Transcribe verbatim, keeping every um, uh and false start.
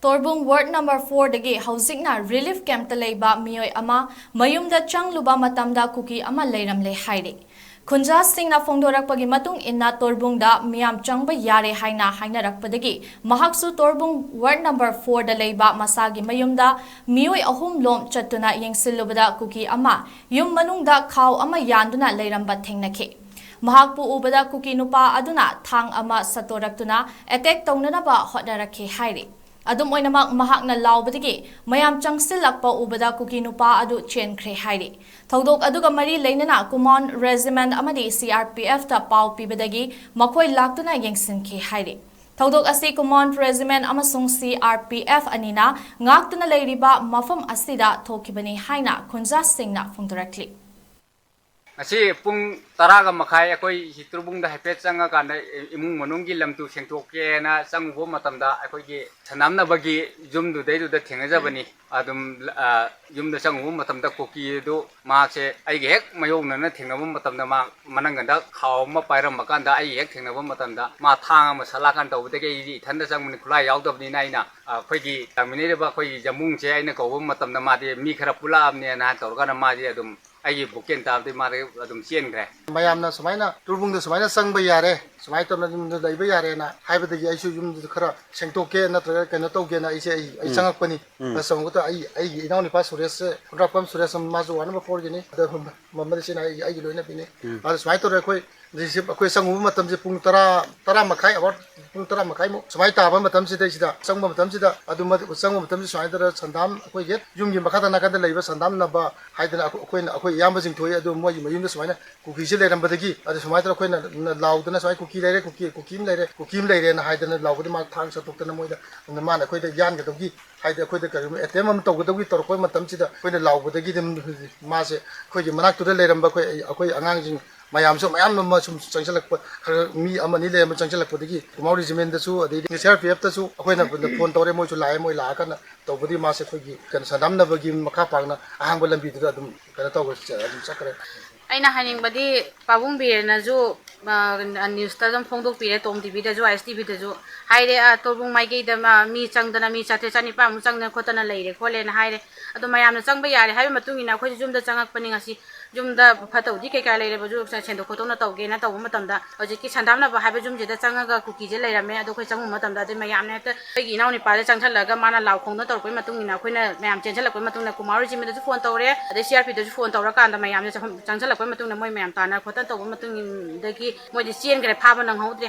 ꯇꯣꯔꯕꯨꯡ ward number ꯐꯣꯔꯗꯒꯤ ꯍꯧꯖꯤꯛꯅ relief ꯀꯦꯝꯞꯇ ꯂꯩꯕ ꯃꯤꯑꯣꯏ ꯑꯃ ꯃꯌꯨꯝꯗ ꯆꯪꯂꯨꯕ ꯃꯇꯝꯗ ꯀꯨꯀꯤ ꯑꯃ ꯂꯩꯔꯝꯂꯦ ꯍꯥꯏꯔꯤ꯫ ꯈꯨꯟꯖꯥꯁꯤꯡꯅ ꯐꯣꯡꯗꯣꯔꯛꯄꯒꯤ ꯃꯇꯨꯡ ꯏꯟꯅ, ꯇꯣꯔꯕꯨꯡꯗ ꯃꯤꯌꯥꯝ ꯆꯪꯕ ꯌꯥꯔꯦ ꯍꯥꯏꯅ ꯍꯥꯏꯅꯔꯛꯄꯗꯒꯤ ꯃꯍꯥꯛꯁꯨ ꯇꯣꯔꯕꯨꯡ ꯋꯥꯔꯗ ꯅꯝꯕꯔ ꯐꯣꯔꯗ ꯂꯩꯕ ꯃꯁꯥꯒꯤ ꯃꯌꯨꯝꯗ ꯃꯤꯑꯣꯏ ꯑꯍꯨꯝ ꯂꯣꯝ ꯆꯠꯇꯨꯅ ꯌꯦꯡꯁꯤꯜꯂꯨꯕꯗ ꯀꯨꯀꯤ ꯑꯃ ꯌꯨꯝ ꯃꯅꯨꯡꯗ ꯈꯥꯎ ꯑꯃ ꯌꯥꯟꯗꯨꯅ ꯂꯩꯔꯝꯕ ꯊꯦꯡꯅꯈꯤ꯫ ꯃꯍꯥꯛꯄꯨ ꯎꯕꯗ ꯀꯨꯀꯤ ꯅꯨꯄꯥ ꯑꯗꯨꯅ ꯊꯥꯡ ꯑꯃ ꯁꯠꯇꯣꯔꯛꯇꯨꯅ ꯑꯦꯇꯦꯛ ꯇꯧꯅꯅꯕ ꯍꯣꯠꯅꯔꯛꯈꯤ ꯍꯥꯏꯔꯤ꯫ ꯑꯗꯨꯝ ꯑꯣꯏꯅꯃꯛ, ꯃꯍꯥꯛꯅ ꯂꯥꯎꯕꯗꯒꯤ ꯃꯌꯥꯝ ꯆꯪꯁꯤꯜꯂꯛꯄ ꯎꯕꯗ ꯀꯨꯀꯤ ꯅꯨꯄꯥ ꯑꯗꯨ ꯆꯦꯟꯈ꯭ꯔꯦ ꯍꯥꯏꯔꯤ꯫ ꯊꯧꯗꯣꯛ ꯑꯗꯨꯒ ꯃꯔꯤ ꯂꯩꯅꯅ ꯀꯨꯃꯥꯎꯟ ꯔꯦꯖꯤꯃꯦꯟꯠ ꯑꯃꯗꯤ ꯁꯤ ꯑꯥꯔ ꯄꯤ ꯑꯦꯐꯇ ꯄꯥꯎ ꯄꯤꯕꯗꯒꯤ ꯃꯈꯣꯏ ꯂꯥꯛꯇꯨꯅ ꯌꯦꯡꯁꯤꯟꯈꯤ ꯍꯥꯏꯔꯤ꯫ ꯊꯧꯗꯣꯛ ꯑꯁꯤ ꯀꯨꯃꯥꯎꯟ ꯔꯦꯖꯤꯃꯦꯟꯠ ꯑꯃꯁꯨꯡ ꯁꯤ ꯑꯥꯔ ꯄꯤ ꯑꯦꯐ ꯑꯅꯤꯅ ꯉꯥꯛꯇꯨꯅ ꯂꯩꯔꯤꯕ ꯃꯐꯝ ꯑꯁꯤꯗ ꯊꯣꯛꯈꯤꯕꯅꯤ ꯍꯥꯏꯅ ꯈꯨꯟꯖꯥꯁꯤꯡꯅ ꯐꯣꯡꯗꯣꯔꯛꯂꯤ꯫ ꯉꯁꯤ ꯄꯨꯡ ꯇꯔꯥꯒ ꯃꯈꯥꯏ ꯑꯩꯈꯣꯏ ꯁꯤ ꯇꯣꯔꯕꯨꯡꯗ ꯍꯥꯏꯐꯦꯠ ꯆꯪꯉꯀꯥꯟꯗ ꯏꯃꯨꯡ ꯃꯅꯨꯡꯒꯤ ꯂꯝ ꯇꯨ ꯁꯦꯡꯗꯣꯛꯀꯦꯅ ꯆꯪꯉꯨꯕ ꯃꯇꯝꯗ ꯑꯩꯈꯣꯏꯒꯤ ꯁꯟꯗꯥꯝꯅꯕꯒꯤ ꯌꯨꯝꯗꯨꯗꯩꯗꯨꯗ ꯊꯦꯡꯅꯖꯕꯅꯤ꯫ ꯑꯗꯨꯝ, ꯑ, ꯌꯨꯝꯗ ꯆꯪꯉꯨꯕ ꯃꯇꯝꯗ ꯀꯨꯀꯤ ꯑꯗꯨ ꯃꯍꯥꯛꯁꯦ ꯑꯩꯒ ꯍꯦꯛ ꯃꯥꯌꯣꯛꯅꯅ ꯊꯦꯡꯅꯕ ꯃꯇꯝꯗ ꯃꯥ ꯃꯅꯪꯒꯟꯗ ꯈꯥꯎ ꯑꯃ ꯄꯥꯏꯔꯝꯕ ꯀꯥꯟꯗ, ꯑꯩꯒ ꯍꯦꯛ ꯊꯦꯡꯅꯕ ꯃꯇꯝꯗ ꯃꯥ ꯊꯥꯡ ꯑꯃ ꯁꯠꯂꯀꯥꯟ ꯇꯧꯕꯗꯒꯤ ꯑꯩꯗꯤ ꯏꯊꯟꯗ ꯆꯪꯕꯅꯤ, ꯈꯨꯠꯂꯥꯏ ꯌꯥꯎꯗꯕꯅꯤꯅ ꯑꯩꯅ, ꯑ, ꯑꯩꯈꯣꯏꯒꯤ ꯇꯥꯃꯤꯟꯅꯔꯤꯕ ꯑꯩꯈꯣꯏꯒꯤ ꯌꯥꯝꯕꯨꯡꯁꯦ ꯑꯩꯅ ꯀꯧꯕ ꯃꯇꯝꯗ ꯃꯥꯗꯤ ꯃꯤ ꯈꯔ ꯄꯨꯜꯂꯛꯑꯕꯅꯦꯅ ꯍꯥꯏꯅ ꯇꯧꯔꯀꯥꯟꯗ ꯃꯥꯗꯤ ꯑꯗꯨꯝ ꯑꯩꯒꯤ ꯕꯨꯛꯀꯦꯟ ꯇꯥꯕꯗꯒꯤ ꯃꯥꯗꯤ ꯑꯗꯨꯝ ꯆꯦꯟꯈ꯭ꯔꯦ꯫ ꯃꯌꯥꯝꯅ ꯁꯨꯃꯥꯏꯅ ꯇꯣꯔꯕꯨꯡꯗ ꯁꯨꯃꯥꯏꯅ ꯆꯪꯕ ꯌꯥꯔꯦ, ꯁꯨꯃꯥꯏꯅ ꯇꯧꯅ ꯌꯨꯝꯗ ꯂꯩꯕ ꯌꯥꯔꯦꯅ ꯍꯥꯏꯕꯗꯒꯤ ꯑꯩꯁꯨ ꯌꯨꯝꯗꯨꯗ ꯈꯔ ꯁꯦꯡꯗꯣꯛꯀꯦ ꯅꯠꯇ꯭ꯔꯒ ꯀꯩꯅꯣ ꯇꯧꯒꯦꯅ ꯑꯩꯁꯦ ꯑꯩ, ꯑꯩ ꯎꯝ꯫ ꯆꯪꯉꯛꯄꯅꯤ꯫ ꯎꯝ꯫ ꯑꯗ ꯆꯪꯉꯛꯄꯗ ꯑꯩ, ꯑꯩꯒꯤ ꯏꯅꯥꯎꯅꯨꯄꯥ ꯁꯨꯔꯦꯁꯁꯦ, ꯈꯨꯟꯗ꯭ꯔꯥꯛꯄꯝ ꯁꯨꯔꯦꯁ, ꯃꯥꯁꯨ ꯋꯥꯔꯗ ꯅꯝꯕꯔ ꯐꯣꯔꯒꯤꯅꯤ꯫ ꯑꯗ ꯃ-, ꯃ-, ꯃꯗꯤꯁꯤꯅ ꯑꯩꯒꯤ, ꯑꯩꯒꯤ ꯂꯣꯏꯅꯕꯤꯅꯤ꯫ ꯎꯝ꯫ ꯑꯗ ꯁꯨꯃꯥꯏꯅ ꯇꯧꯔꯦ, ꯑꯩꯈꯣꯏ ꯔꯤꯁꯤꯞ, ꯑꯩꯈꯣꯏ ꯆꯪꯉꯨꯕ ꯃꯇꯝꯁꯦ ꯄꯨꯡ ꯇꯔꯥ, ꯇꯔꯥ ꯃꯈꯥꯏ, ꯑꯋꯥꯔ ꯄꯨꯡ ꯇꯔꯥ ꯃꯈꯥꯏꯃꯨꯛ ꯁꯨꯃꯥꯏꯅ ꯇꯥꯕ ꯃꯇꯝꯁꯤꯗꯩꯁꯤꯗ, ꯆꯪꯕ ꯃꯇꯝꯁꯤꯗ, ꯑꯗꯨ ꯃ-, ꯆꯪꯕ ꯃꯇꯝꯁꯤ ꯁꯨꯃꯥꯏꯅ ꯇꯧꯔꯒ ꯁꯟꯗꯥꯝ, ꯑꯩꯈꯣꯏꯒꯤ ꯌꯨꯝꯒꯤ ꯃꯈꯥꯗ ꯅꯥꯀꯟꯗ ꯂꯩꯕ ꯁꯟꯗꯥꯝꯅꯕ ꯍꯥꯏꯗꯅ ꯑꯩꯈꯣꯏ, ꯑꯩꯈꯣꯏꯅ, ꯑꯩꯈꯣꯏ ꯏꯌꯥꯝꯕꯁꯤꯡ ꯊꯣꯛꯏ꯫ ꯑꯗꯨ ꯃꯣꯏꯒꯤ ꯃꯌꯨꯝꯗ ꯁꯨꯃꯥꯏꯅ ꯀꯨꯀꯤꯁꯦ ꯂꯩꯔꯝꯕꯗꯒꯤ, ꯑꯗꯨ ꯁꯨꯃꯥꯏꯅ ꯇꯧꯔꯒ ꯑꯩꯈꯣꯏꯅ ꯂꯥꯎꯗꯅ ꯁꯨꯃꯥꯏꯅ "ꯀꯨꯀꯤ ꯂꯩꯔꯦ, ꯀꯨꯀꯤ, ꯀꯨꯀꯤ ꯑꯃ ꯂꯩꯔꯦ, ꯀꯨꯀꯤ ꯑꯃ ꯂꯩꯔꯦꯅ" ꯍꯥꯏꯗꯅ ꯂꯥꯎꯕꯗ ꯃꯥ ꯊꯥꯡ ꯁꯠꯇꯣꯛꯇꯅ ꯃꯣꯏꯗ, ꯃꯥꯅ ꯑꯩꯈꯣꯏꯗ ꯌꯥꯟꯒꯗꯧꯒꯤ, ꯍꯥꯏꯗꯤ ꯑꯩꯈꯣꯏꯗ ꯀꯔꯤꯒꯨꯝꯕ ꯑꯦꯇꯦꯝ ꯑꯃ ꯇꯧꯒꯗꯧꯒꯤ ꯇꯧꯔꯛꯄ ꯃꯇꯝꯁꯤꯗ ꯑꯩꯈꯣꯏꯅ ꯂꯥꯎꯕꯗꯒꯤ ꯑꯗꯨꯝ ꯃꯥꯁꯦ ꯑꯩꯈꯣꯏꯒꯤ ꯃꯅꯥꯛꯇꯨꯗ ꯂꯩꯔꯝꯕ ꯑꯩꯈꯣꯏ, ꯑꯩꯈꯣꯏ ꯑꯉꯥꯡꯁꯤꯡ ꯃꯌꯥꯝꯁꯨ ꯃꯌꯥꯝ ꯑꯃ ꯁꯨꯝ ꯆꯪꯁꯤꯜꯂꯛꯄ, ꯈꯔ ꯃꯤ ꯑꯃ ꯑꯅꯤ ꯂꯩꯔꯝꯕ ꯆꯪꯁꯤꯜꯂꯛꯄꯗꯒꯤ ꯀꯨꯃꯥꯎ ꯔꯦꯖꯤꯃꯦꯟꯗꯁꯨ, ꯑꯗꯩꯗꯤ ꯁꯤ ꯑꯥꯔ ꯄꯤ ꯑꯦꯐꯇꯁꯨ ꯑꯩꯈꯣꯏꯅ ꯐꯣꯟ ꯇꯧꯔꯦ, ꯃꯣꯏꯁꯨ ꯂꯥꯛꯑꯦ꯫ ꯃꯣꯏ ꯂꯥꯛꯑꯀꯥꯟꯗ ꯇꯧꯕꯗꯤ ꯃꯥꯁꯦ ꯑꯩꯈꯣꯏꯒꯤ ꯀꯩꯅꯣ ꯁꯟꯗꯥꯝꯅꯕꯒꯤ ꯃꯈꯥ ꯄꯥꯡꯅ ꯑꯍꯥꯡꯕ ꯂꯝꯕꯤꯗꯨꯗ ꯑꯗꯨꯝ ꯀꯩꯅꯣ ꯇꯧꯔꯒ ꯆ-, ꯑꯗꯨꯝ ꯆꯠꯈ꯭ꯔꯦ꯫ ꯑꯩꯅ ꯍꯥꯏꯅꯤꯡꯕꯗꯤ, ꯄꯥꯕꯨꯡ ꯕꯤꯔꯦꯟꯅꯁꯨ, ꯑ, ꯅ꯭ꯌꯨꯁꯇ ꯑꯗꯨꯝ ꯐꯣꯡꯗꯣꯛꯄꯤꯔꯦ, ꯇꯣꯝ ꯇꯤꯚꯤꯗꯁꯨ, ꯑꯥꯏ ꯑꯦꯁ ꯇꯤꯚꯤꯗꯁꯨ ꯍꯥꯏꯔꯦ, ꯑ, ꯇꯣꯔꯕꯨꯡ ꯃꯥꯏꯀꯩꯗ, ꯑ, ꯃꯤ ꯆꯪꯗꯅ, ꯃꯤ ꯆꯥꯇ꯭ꯔꯦꯠ ꯆꯅꯤꯄꯥꯟꯃꯨꯛ ꯆꯪꯗꯅ ꯈꯣꯠꯇꯅ ꯂꯩꯔꯦ ꯈꯣꯠꯂꯦꯅ ꯍꯥꯏꯔꯦ꯫ ꯑꯗꯣ ꯃꯌꯥꯝꯅ ꯆꯪꯕ ꯌꯥꯔꯦ ꯍꯥꯏꯕ ꯃꯇꯨꯡ ꯏꯟꯅ ꯑꯩꯈꯣꯏꯁꯨ ꯌꯨꯝꯗ ꯆꯪꯉꯛꯄꯅꯤ ꯉꯁꯤ꯫ ꯌꯨꯝꯗ ꯐꯠꯇꯕꯗꯤ ꯀꯩꯀꯥ ꯂꯩꯔꯕꯁꯨ ꯁꯦꯡꯗꯣꯛ ꯈꯣꯠꯇꯣꯛꯅ ꯇꯧꯒꯦꯅ ꯇꯧꯕ ꯃꯇꯝꯗ, ꯍꯧꯖꯤꯛꯀꯤ ꯁꯟꯗꯥꯝꯅꯕ ꯍꯥꯏꯕ ꯌꯨꯝꯁꯤꯗ ꯆꯪꯉꯒ ꯀꯨꯀꯤꯁꯦ ꯂꯩꯔꯝꯃꯦ꯫ ꯑꯗꯣ ꯑꯩꯈꯣꯏ ꯆꯪꯉꯨꯕ ꯃꯇꯝꯗ, ꯑꯗꯩ ꯃꯌꯥꯝꯅ ꯍꯦꯛꯇ ꯑꯩꯒꯤ ꯏꯅꯥꯎ ꯅꯨꯄꯥꯗ ꯆꯪꯁꯜꯂꯒ ꯃꯥꯅ ꯂꯥꯎ ꯈꯣꯡꯗꯅ ꯇꯧꯔꯛꯄꯒꯤ ꯃꯇꯨꯡ ꯏꯟꯅ, ꯑꯩꯈꯣꯏꯅ ꯃꯌꯥꯝ ꯆꯦꯟꯁꯜꯂꯛꯄꯒꯤ ꯃꯇꯨꯡꯗ ꯀꯨꯃꯥꯔ ꯔꯤꯖꯤꯃꯦꯟꯗꯁꯨ ꯐꯣꯟ ꯇꯧꯔꯦ, ꯑꯗꯩ ꯁꯤ ꯑꯥꯔ ꯄꯤꯗꯁꯨ ꯐꯣꯟ ꯇꯧꯔꯀꯥꯟꯗ ꯃꯌꯥꯝꯁꯦ ꯆꯪꯍꯟ-, ꯆꯪꯁꯜꯂꯛꯄꯒꯤ ꯃꯇꯨꯡꯗ ꯃꯣꯏ ꯃꯌꯥꯝ ꯇꯥꯟꯅ ꯈꯣꯠꯇꯅ ꯇꯧꯕ ꯃꯇꯨꯡꯗꯒꯤ ꯃꯣꯏꯗꯤ ꯆꯦꯟꯈ꯭ꯔꯦ, ꯐꯥꯕ ꯅꯪꯍꯧꯗ꯭ꯔꯦ꯫